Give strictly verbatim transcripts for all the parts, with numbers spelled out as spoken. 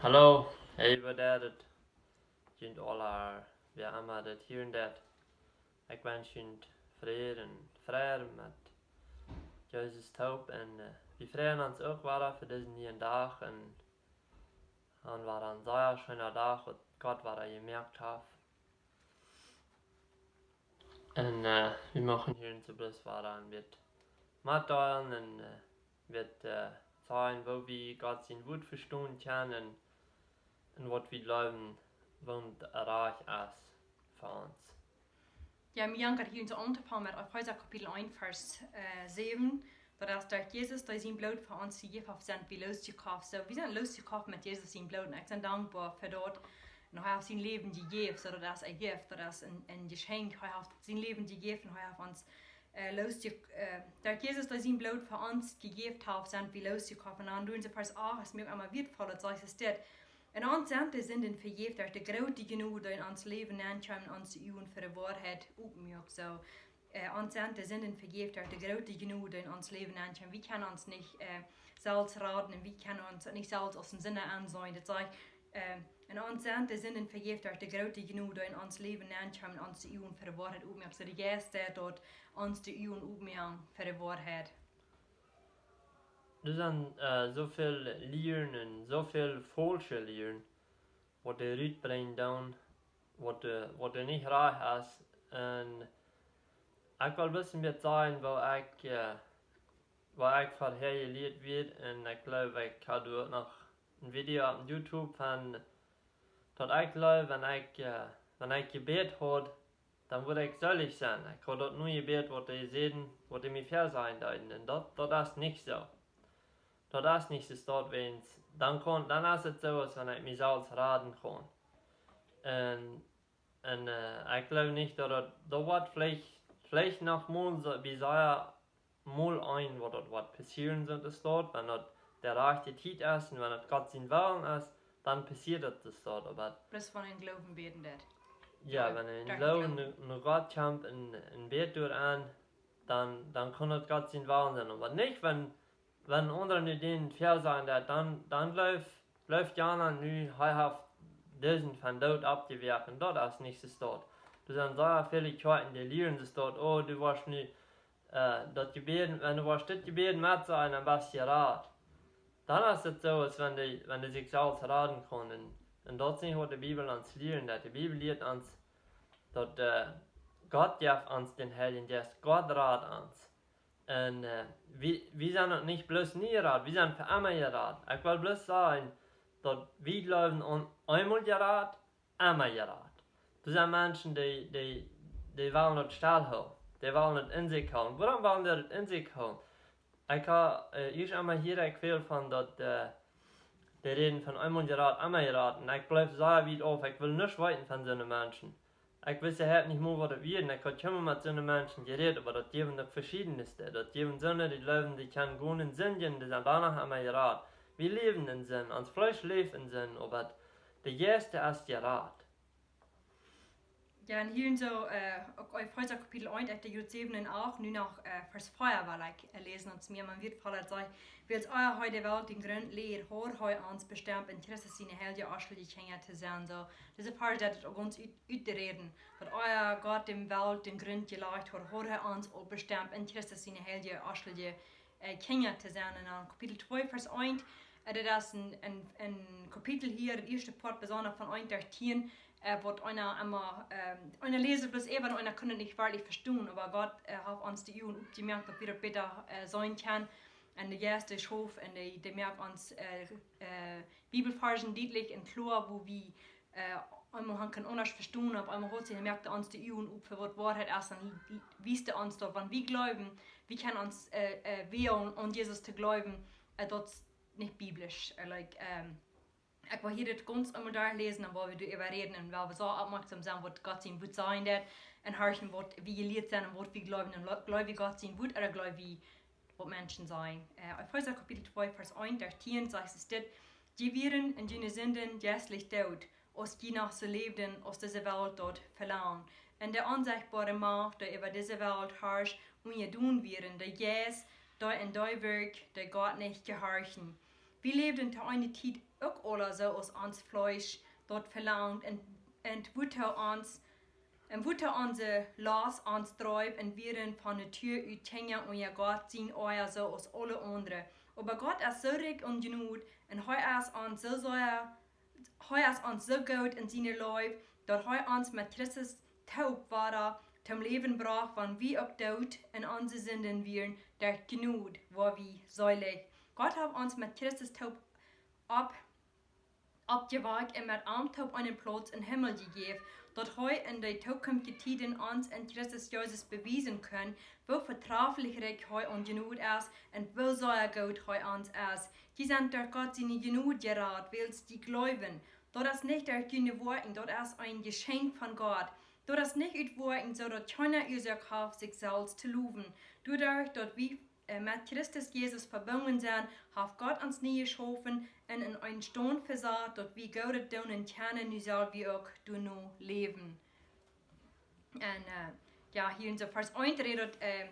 Hallo, hey, waut deit et? Junt aula, wäa emma dit hieren deit. Ekj wensch junt Fräd un Fräd met Jesus toop. Un, äh, wie freien ons uk wada fa disen nieen Dach. Un, un wada een sea scheena Dach, waut Gott wada jemoakt haft. Un, äh, wie moaken hia en Zibris wada een bät metdeelen un, äh, bät, äh, sajen, woo wie Gott sien Wuat vestonen kjennen un, un waut wie jleewen, waut rajcht es fa ons. Jo, wie gonen hia en Zibris aunfangen met Efeesa Kapitel eent, Varsch, äh, säwen. Daut es, derch Jesus, dee sien Bloot fa ons jejäft haft, sent wie loosjekoft. Soo, wie sent loosjekoft met Jesus sien Bloot. Un ekj sie dankboa fa daut. Un hee haft sien Läwen jejäft, soo daut es een Gift, daut es een, een Jeschenkj. Hee haft sien Läwen jejäft un hee haft ons, äh, loosje-, äh, derch Jesus, dee sien Bloot fa ons jejäft haft, sent wie loosjekoft. Un dan doonen see Varsch acht, es mie emma wieetvoll, daut sajcht et dit: "Un ons sent de Sinden vejäft derch de groote Jnod, dee en ons Läwen nenkjeem un ons de Uagen fa de Woarheit opmuak." Soo, äh, ons sent de Sinden vejäft derch de groote Jnod, dee en ons Läwen nenkjeem. Wie kjennen ons nich, äh, selfst raden un wie kjennen ons nich selfst aus een Sinda aunseenen. Daut sajcht, äh, "Un ons sent de Sinden vejäft derch de groote Jnod, dee en ons Läwen nenkjeem un ons de Uagen fa de Woarheit opmuak." Soo, de Jeist deit daut ons de Uagen opmoaken fa de Woarheit. Doa sent, äh, soo väl Lieren un soo väl faulsche Lieren, waut dee rutbrinjen doonen, waut dee, waut dee nich rajcht es. Un ekj well bloos een bät sajen, woo ekj, äh, woo ekj verhäa jelieet wort. Un ekj jleew, ekj haud uk noch een Video opp YouTube von, daut ekj jleew, wan ekj, äh, wan ekj jebät haud, dan wudd ekj selich sennen. Ekj haud daut nu jebät, waut dee säden, waut dee mie väasajen deeden. Un daut, daut es nich soo. Daut es nich soo, daut wäajens, dan kaun, dan es et soo, aus wan ekj mie selfst raden kaun. Un, un, äh, ekj jleew nich, daut daut, daut woat veleicht, veleicht noch mol soo, wie sea mol een, waut daut woat passieren, soo es daut, wan daut de rajchte Tiet es un wan daut Gott sien Wellen es, dan passieet daut, es daut, oba Bloos wan een Gloowen bäden deit. Jo, jo, wan een, daut Gloowen, Gloowen. Nu, nu Gott kjemt un, un bät doaraun, dan, dan kaun daut Gott sien Wellen sennen. Oba nich, wan, wan aundre nu dän väasajen deit, dan, dan jleew, jleew jana nu, hee haft disen von doot oppjewakjt, un daut es nich soo, es daut. Doa sent sea väle Kjoakjen, dee lieren, es daut, oh, du woascht nu, äh, daut Jebäd, wan du woascht dit Jebäd metsajen, dan best du jerat. Dan es et soo, aus wan dee, wan dee sikj selfst raden kaun. Un, un daut es nich, waut de Bibel ons lieren deit. De Bibel lieet ons, daut, äh, Gott jeft ons dän Heiljen Jeist. Gott rat ons. Un, äh, wie, wie sent daut nich bloos nu jerat, wie sent fa emma jerat. Ekj well bloos sajen, daut wie jleewen aun eemol jerat, emma jerat. Doa sent Menschen, dee, dee, dee wellen daut stell hoolen. Dee wellen daut en sikj hoolen. Wuarom wellen dee daut en sikj hoolen? Ekj ha, äh, ieescht emol hia, ekj feel von daut, äh, dee räden von eemol jerat, emma jerat. Un ekj bliew sea wiet auf. Ekj well nuscht weeten von soone Menschen. Ekj wist, ekj haud nich mol waut daut wia, un ekj haud kjeenmol met soone Menschen jerät, oba daut jäwen uk veschiedne. Daut jäwen soone, dee jleewen, dee kjennen gonen en Sind, dee sent doano emma jerat. Wie läwen en Sind, ons Fleesch läft en Sind, oba de Jeist es jerat. Jo, un hia en soo, äh, uk Efeesa Kapitel eent, Varsch säwen un acht, nu noch, äh, Varsch vea well ekj, äh, läsen, un mie emma wieetvoll, daut sajcht: "Wiels ea hee de Welt dän Grunt läd, haud hee ons bestemt en Christus siene heilje, onschuldje Kjinja to sennen." Soo, dise Varsch deit et uk ons ut-, uträden, daut ea Gott de Welt dän Grunt jelajcht haud, haud hee ons aul bestemt en Christus siene heilje, onschuldje, äh, Kjinja to sennen. Un dan Kapitel twee, Varsch eent, äh, daut es een, een, een Kapitel hia, daut ieeschte Poat, besonda von eent derch tieen, äh, waut eena emma, ähm, eena läst bloos äwa, eena kaun et nich werkjlich vestonen, oba Gott, äh, haft ons de Uagen opjemoakt, daut wie daut bäta, äh, seenen kjennen. Un de Jeist, dee schauft un dee, dee moakt ons, äh, äh, Bibelvarsch dietlich un kloa, woo wie, äh, eemol han kjennen aundasch vestonen, opp eemol haud see, moakt ons de Uagen op fa waut Woarheit es, un wiest ons daut, wan wie jleewen, wie kjennen ons, äh, äh, wälen aun Jesus to jleewen, äh, daut es nich biblisch, äh, like, ähm, ekj well hia dit gaunz eemol derchläsen, dan woa wie doaräwa räden un woa wie soo oppmoakjsom sennen, waut Gott sien Wuat sajen deit, un horchen, waut wie jelieet sent un waut wie jleewen, un jle-, jleew wie Gott sien Wuat, ooda jleew wie waut Menschen sajen. Äh, Efeesa Kapitel twee, Varsch eent derch tieen sajcht et dit: "Jie wieren en june Sinden jeistlich doot, aus jie noch soo läwden, aus dise Welt daut velangt. Un de onsechtboare Macht, dee äwa dise Welt harscht, unjadon wieren, de Jeist, dee en dee wirkjt, dee Gott nich jehorchen. Wie läwden to eene Tiet uk aula soo aus ons Fleesch daut velangt un, un wuatoo ons, un wuatoo onse Lost ons dreef un wieren von Natua ut Kjinja unja Gott sien Oaja soo aus aule aundre. Oba Gott es soo rikj en Jnod un hee es ons soo sea, hee es ons soo goot en siene Leew, daut hee ons met Christus toop wada toom Läwen brocht, wan wie uk doot en onse Sinden wieren, derch Jnod woa wie seelich. Gott haft ons met Christus toop opp, oppjewakjt un met am toop eenen Plauz em Himmel jejäft, daut hee en de tookomstje Tieden ons en Christus Jesus bewiesen kunn, woo vetraflich rikj hee en Jnod es un woo sea goot hee ons es. Jie sent derch Gott siene Jnod jerat, wiels jie jleewen. Daut es nich derch june Woakjen, daut es een Jeschenkj von Gott. Daut es nich ut Woakjen, soo daut kjeena Uasoak haft, sikj selfst to lowen. Doaderch daut wie, äh, met Christus Jesus vebungen sent, haft Gott ons nie jeschaufen un en een Staunt vesat, daut wie Goodet doonen kjennen, nu sell wie uk doano läwen. Un, äh, jo, hia en soo Varsch eent rät daut, äh,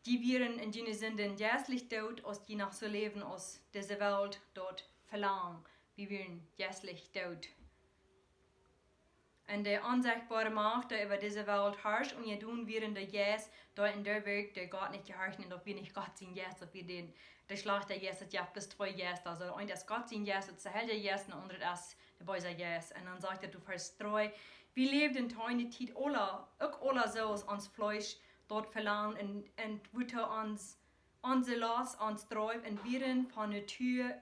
jie wieren en june Sinden jeistlich doot, aus jie noch soo läwden aus dise Welt daut velangt. Wie wieren jeistlich doot. Un de onsechtboare Macht, dee äwa dise Welt harscht, un jedonen wieren de Jeist, dee en dee wirkjt, dee Gott nich jehorchen, un daut wia nich Gott sien Jeist, daut wia dän, de schlajchta Jeist, daut jeft bloos twee Jeista. Aulsoo, eent es Gott sien Jeist, daut es de Heilje Jeist, un de aundre es de beesa Jeist. Un dan sajcht et, doa Varsch dree, wie läwden to eene Tiet aula, uk aula soo aus ons Fleesch daut velangt, un, un wuatoo ons, onse Lost ons dreef, un wieren von Natua,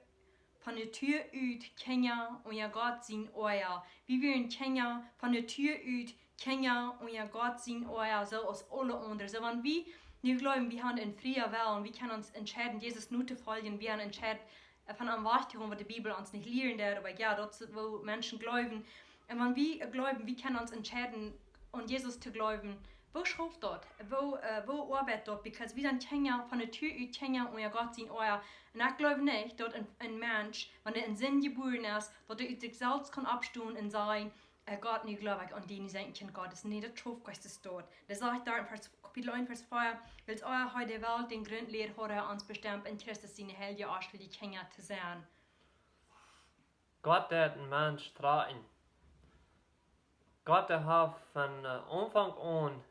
von Natua ut Kjinja unja Gott sien Oaja. Wie wieren Kjinja, von Natua ut Kjinja unja Gott sien Oaja, soo aus aule aundre. Soo, wan wie nu jleewen, wie haben een frieen Wellen, wie kjennen ons entscheiden, Jesus notofoljen, wie haben entscheiden, äh, von am wajch to gonen, waut de Bibel ons nich lieren deit, oba jo, daut es, woo Menschen jleewen. Un wan wie, äh, jleewen, wie kjennen ons entscheiden, aun Jesus to jleewen, woo schauft daut? Woo, äh, woo oabeit daut? Because wie sent Kjinja, von Natua ut Kjinja unja Gott sien Oaja. Un ekj jleew nich, daut een, een Mensch, wan hee en Sind jebuaren es, daut hee ut sikj selfst kaun oppstonen un sajen, äh, Gott, nu jleew ekj aun die, nu sie ekj een Kjint Gottes. Nä, daut schauft Christus doa. Daut sajcht doa en Varsch, Kapitel eent, Varsch vea, wiels ea hee de Welt dän Grunt läd, haud hee ons bestemt en Christus siene heilje, onschulje Kjinja to sennen. Gott deit een Mensch trakjen. Gott, dee haft von, äh, Aunfank aun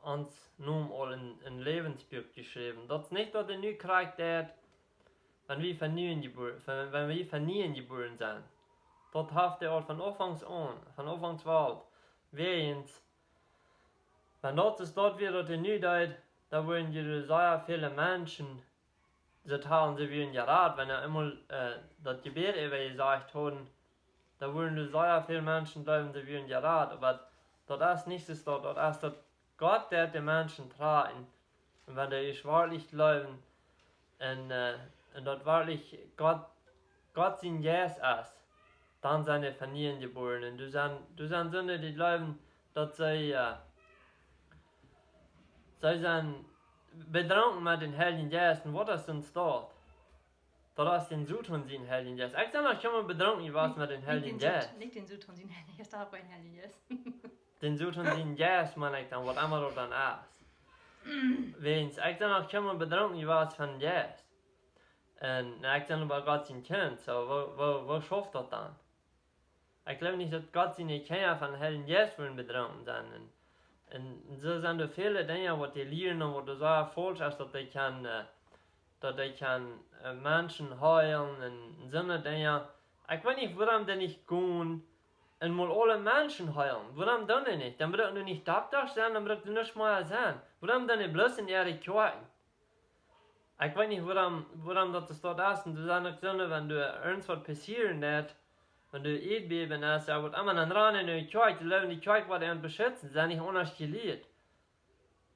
ons Nomen aul en, en Läwensbuak jeschräwen. Daut es nich daut hee nu krakjt deit, wan wie von nieem jebuaren, von, wan wie von nieem jebuaren sent. Daut haft hee aul von Aunfank aun, von Aunfank aun. Wäajens, wan daut es daut wia, daut hee nu deed, dan wudden je sea väle Menschen soo talen, see wieren jerat, wan hee eemol, äh, daut Jebäd äwajesajcht haud, dan wudden je sea väl Menschen jleewen, see wieren jerat. Oba daut es nich soo, daut, daut es daut Gott deit de Menschen trakjen. Un wan dee werkjlich jleewen un, äh, un daut werkjlich Gott, Gott sien Jeist es, dan sent dee von nieem jebuaren. Un doa sent, doa sent soone, dee jleewen, daut see, äh, see sent bedrunken met dän Heiljen Jeist. Un waut es dan daut? Daut es dän Soton sien Heiljen Jeist. Ekj sie noch kjeenmol bedrunken jewast met dän Heiljen Jeist. Nich dän Soton sien Heiljen Jeist, daut es een Heiljen Jeist. Dän Soton sien Jeist, meen ekj dan, waut emma daut dan es. Wäajens, ekj sie noch kjeenmol bedrunken jewast von Jeist. Un, un ekj sie oba Gott sien Kjint, soo, woo, woo, woo schauft daut dan? Ekj jleew nich, daut Gott siene Kjinja von Heiljen Jeist wudden bedrunken sennen. Un, un soo sent doa väle Dinja, waut dee lieren un waut doa soo faulsch es, daut dee kjennen, äh, daut dee kjennen, äh, Menschen heelen un, un soone Dinja. Ekj weet nich, wuarom dee nich gonen un mol aule Menschen heelen. Wuarom doonen dee nich? Dan bruck dee nich Dokta sennen, dan bruck dee nuscht mea sennen. Wuarom doonen dee bloos en äare Kjoakjen? Ekj weet nich, wuarom, wuarom daut es daut es. Un doa sent uk soone, wan doa irjent waut passieren deit, wan doa Ieedbäben es, jo, waut emma, dan rannen see no de Kjoakj, dee jleewen, de Kjoakj woat an beschitzen, see sent nich aundasch jelieet.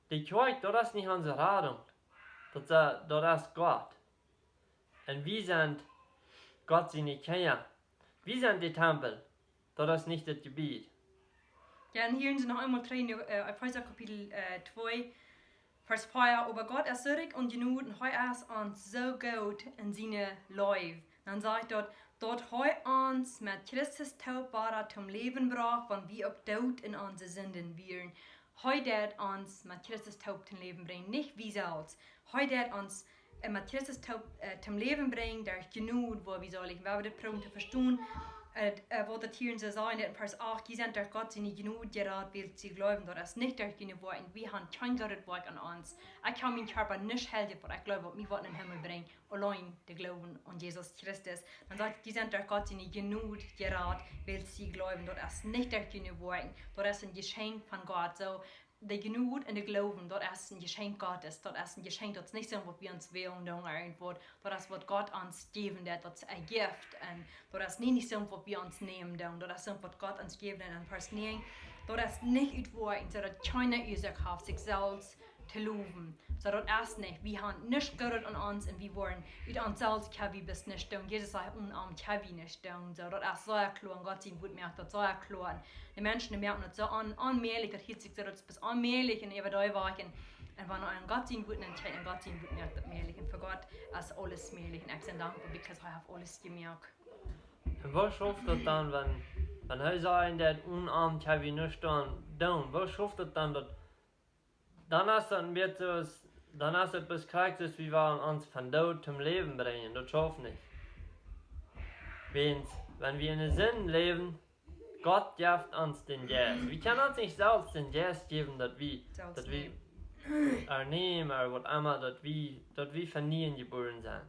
De Kjoakj, daut es nich onse Radunk. Daut es, daut es Gott. Un wie sent Gott siene Kjinja. Wie sent de Tempel. Daut es nich daut Jebied. Jo, un hia sent noch eemol trigj en, äh, Efeesa Kapitel, äh, twee, Varsch vea: Oba Gott es soo rikj en Jnod un hee es ons soo goot en siene Leew. Dan sajcht daut, daut hee ons met Christus toop wada toom Läwen brocht, wan wie uk doot en onse Sinden wieren. Hee deit ons met Christus toop toom Läwen brinjen, nich wie selfst. Hee deit ons äh, met Christus to, äh, toom Läwen brinjen, derch Jnod woa wie selich. Wie haben dit proowen to vestonen, äh, äh, waut daut hia en soo sajcht, en Varsch acht: "Jie sent derch Gott siene Jnod jerat, wiels jie jleewen. Daut es nich derch june Woakjen. Wie haben kjeen goodet Woakj aun ons. Ekj kaun mienen Kjarpa nich heiljen, waut ekj jleew, waut mie woat em Himmel brinjen. Auleen de Gloowen aun Jesus Christus." Dan sajcht et: "Jie sent derch Gott siene Jnod jerat, wiels jie jleewen. Daut es nich derch june Woakjen. Daut es een Jeschenkj von Gott." Soo, de Jnod un de Gloowen, daut es een Jeschenkj Gottes. Daut es een Jeschenkj, daut es nich soo, waut wie ons wellen doonen, irjentwaut. Daut es, waut Gott ons jäwen deit, daut es een Gift. Un daut es nich, nich soo, waut wie ons nämen doonen. Daut es soo, waut Gott ons jäwen deit. En Varsch näajen: "Daut es nich ut Woakjen, soo daut kjeena Uasoak haft, sikj selfst to lowen." Soo, daut es nich. Wie haben nuscht goodet aun ons un wie woaren ut ons selfst, kjenn wie bloos nuscht doonen. Jesus säd: "Onen am kjenn wie nuscht doonen." Soo, daut es sea kloa. Un Gott sien Wuat moakt daut sea kloa. Un de Menschen, dee moaken daut soo on-, onmäajlich, daut hieet sikj soo, daut es bloos onmäajlich un äwa dee Woakjen. Un wan eena aun Gott sien Wuat nenn kjikjt, un Gott sien Wuat moakt daut mäajlich. Un fa Gott es aules mäajlich. Un ekj sie dankboa, because hee haft aules jemoakt. Un woo schauft daut dan, wan, wan hee sajcht, daut onen am kjenn wie nuscht doonen? Woo schauft daut dan, daut dan es daut een bät soo aus, dan es et bloos krakjt soo aus wie wellen ons von Doot toom Läwen brinjen. Daut schauft nich. Wiels, wan wie en de Sind läwen, Gott jeft ons dän Jeist. Wie kjennen ons nich selfst dän Jeist jäwen, daut wie, Selfst daut wie nämen. Ernämen, ooda waut emma, daut wie, daut wie von nieem jebuaren sent.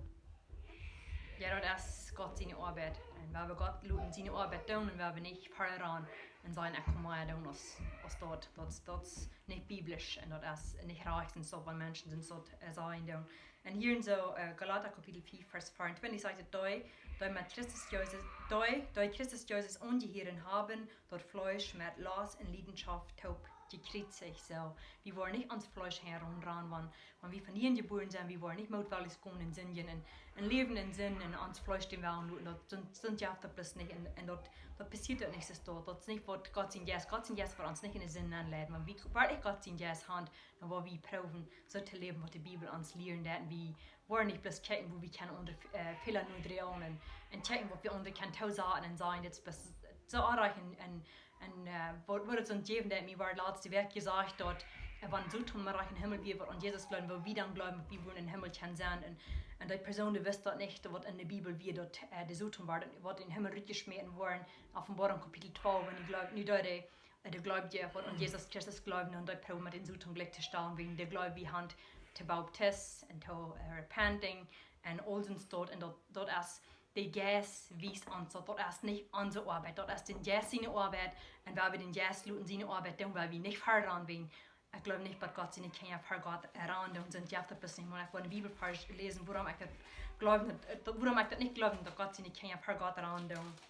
Jo, daut es Gott siene Oabeit. Un wan wie Gott loten siene Oabeit doonen, un wan wie nich veloaren un sajen: "Ekj kaun mea doonen aus, aus daut." Daut, daut es nich biblisch un daut es nich rajcht, un soo, wan Menschen sent soo, äh, sajen doonen. Un hia en soo, äh, Galata Kapitel fief, Varsch veeauntwintich sajcht et: "Dee, dee met Christus Jesus, dee, dee Christus Jesus aunjehieet haben, daut Fleesch met Lost un Liedenschoft toop jekjriezicht." Soo, wie woaren nich ons Fleesch hia romrenjen, wan, wan wie von nieem jebuaren sent, wie woaren nich mootwellich gonen en Sind un, un läwen en Sind un ons Fleesch dän Wellen loten. Daut sent, sent jo daut bloos nich. Un, un daut, daut passieet daut nich, es daut. Daut es nich, waut Gott sien Jeist, Gott sien Jeist woat ons nich en de Sind nenleiden. Wan wie werkjlich Gott sien Jeist haben, dan woa wie proowen soo to läwen, waut de Bibel ons lieren deit. Un wie woaren nich bloos kjikjen, woo wie kjennen aundre, äh, Fäla nodroagen un, un kjikjen, waut wie aundre kjennen toosaten un sajen: "Dit es bloos soo oajch." Un, un, un, äh, waut, waut et soo jäwen deit, mie wort latste Wäakj jesajcht, daut, äh, wan Sodom rajcht em Himmel wia, waut aun Jesus jleewden, woo wie dan jleewen, waut wie wudden em Himmel kjennen sennen. Un, un dee Persoon, dee wist daut nich, waut en de Bibel wia, daut, äh, de Sodom wort, waut em Himmel rutjeschmäten worden. Openboarunk Kapitel twalf, wan dee jleewden, nu daut dee, äh, de Gleubje, waut aun Jesus Christus jleewden, un dee proowen met dän Sodom jlikj to stalen, wäajen de Gleubje, wie haben to Baptismus un to, äh, repenting un aul soont Stoff, un daut, daut es, de Jeist wiest ons daut, daut es nich onse Oabeit, daut es dän Jeist siene Oabeit. Un wan wie dän Jeist loten siene Oabeit doonen, woa wie nich veloaren, wäajen, ekj jleew nich, daut Gott siene Kjinja ver Gott, äh, rajcht, un sent, jo, daut es nich mol, ekj wull een Bibelvarsch läsen, wuarom ekj daut jleew, daut, daut, wuarom ekj daut nich jleew, daut Gott siene Kjinja ver Gott rajcht.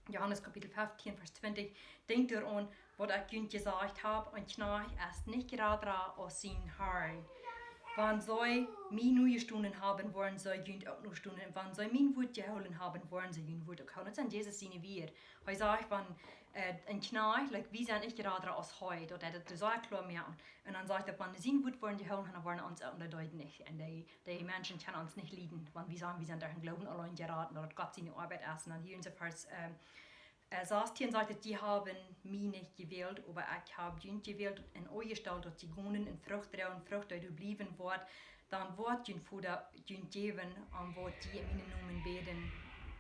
Johanes Kapitel feftieen, Varsch twintich: "Denkjt doaraun, waut ekj junt jesajcht hab: Een Kjnajcht es nich jrata aus sien Harn. Wan see mie nojestonen haben, woaren see junt uk nostonen. Un wan see mien Wuat jehoolen haben, woaren see jun Wuat uk hoolen." Daut sent Jesus siene Wieed. Hee sajcht von, äh, een Kjnajcht, like, wie sent nich jrata aus hee. Daut hee daut soo kloa moakt. Un dan sajcht hee, wan see sien Wuat woaren jehoolen, dan woaren see ons uk, un dee deeden nich. Un dee dee Menschen kjennen ons nich lieden, wan wie sajen, wie sent derch dän Gloowen auleen jerat, daut Gott siene Oabeit es. Un dan hia en soo Varsch, ähm, äh, sastieen sajcht et: "Jie haben mie nich jewält, oba ekj hab junt jewält un aunjestalt, daut jie gonen un Frucht droagen, Frucht, dee doa bliewen woat. Dan woat jun Voda junt jäwen, om waut jie en mienen Nomen bäden."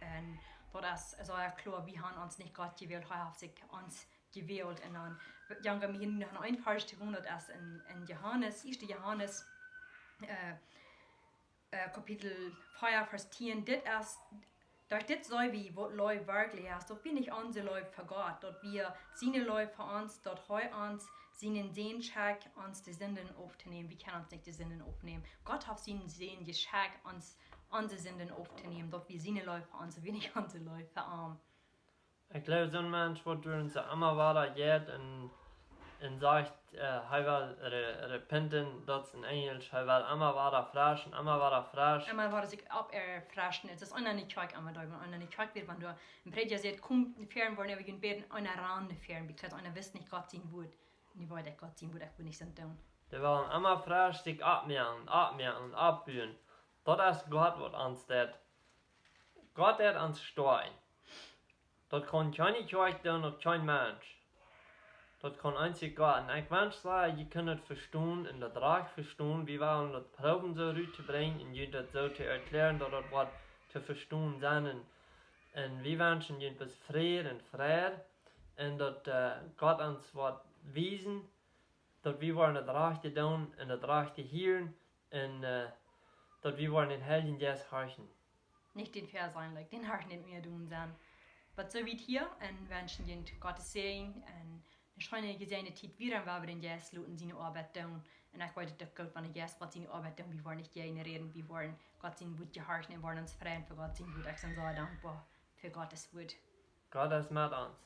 Un daut es, soo kloa, wie haben ons nich Gott jewält, hee haft sikj ons jewält. Un dan, jo, wie haben noch een Varsch to gonen, daut es en, en Johanes, ieeschte Johanes, äh, äh, Kapitel vea, Varsch tieen: "Dit es, derch dit seenen wie, waut Leew werkjlich es, daut wie nich onse Leew ver Gott, daut wie siene Leew ver ons, daut hee ons sienen Sän schekjt, ons de Sinden auftonämen." Wie kjennen ons nich de Sinden aufnämen. Gott haft sienen Sän jeschekjt, ons, onse Sinden auftonämen, daut wie siene Leew ver ons, wie nich onse Leew ver am. Ekj jleew, soon Mensch, waut doa soo emma wada jeit un, un sajcht, äh, hee well re-, repenten, daut es en Enjelsch, hee well emma wada fresch un emma wada fresch. Emma wada sikj opp erfreschen. Et es eena en de Kjoakj emma doa, wan eena en de Kjoakj wia, wan doa een Prädja sajcht: "Komt no väaren, woa wie äwa junt bäden", eena rant no väaren, because eena wist nich Gott sien Wuat. Nu weet ekj Gott sien Wuat, ekj wudd nich soont doonen. Dee wellen emma fresch sikj oppmoaken, oppmoaken, oppbuen. Daut es Gott, waut ons deit. Gott deit ons stoakjen. Daut kaun kjeene Kjoakj doonen, uk kjeen Mensch. Daut kaun eenzich Gott. Un ekj wensch sea, jie kunnen daut vestonen un daut rajcht vestonen. Wie wellen daut proowen soo rut to brinjen un junt daut soo to erkjläaren, daut daut waut to vestonen sennen. Un wie wenschen junt bloos Fräd un Freid. Un daut Gott ons woat wiesen, daut wie woaren daut rajchte doonen un daut rajchte hieren. Un daut wie woaren dän Heiljen Jeist horchen. Nich dän Fäa sennen, like, dän horchen nich mea doonen sennen. Oba soo wiet hia un wenschen junt Gottes Säajen un eene scheene jesäajende Tiet wieda, wua wie dän Jeist loten siene Oabeit doonen. Un ekj weet daut uk goot, wan de Jeist woat siene Oabeit doonen, wie woaren nich jäajen räden, wie woaren Gott sien Wuat jehorchen un woaren ons freien fa Gott sien Wuat. Ekj sie soo dankboa fa Gottes Wuat. Gott es met ons.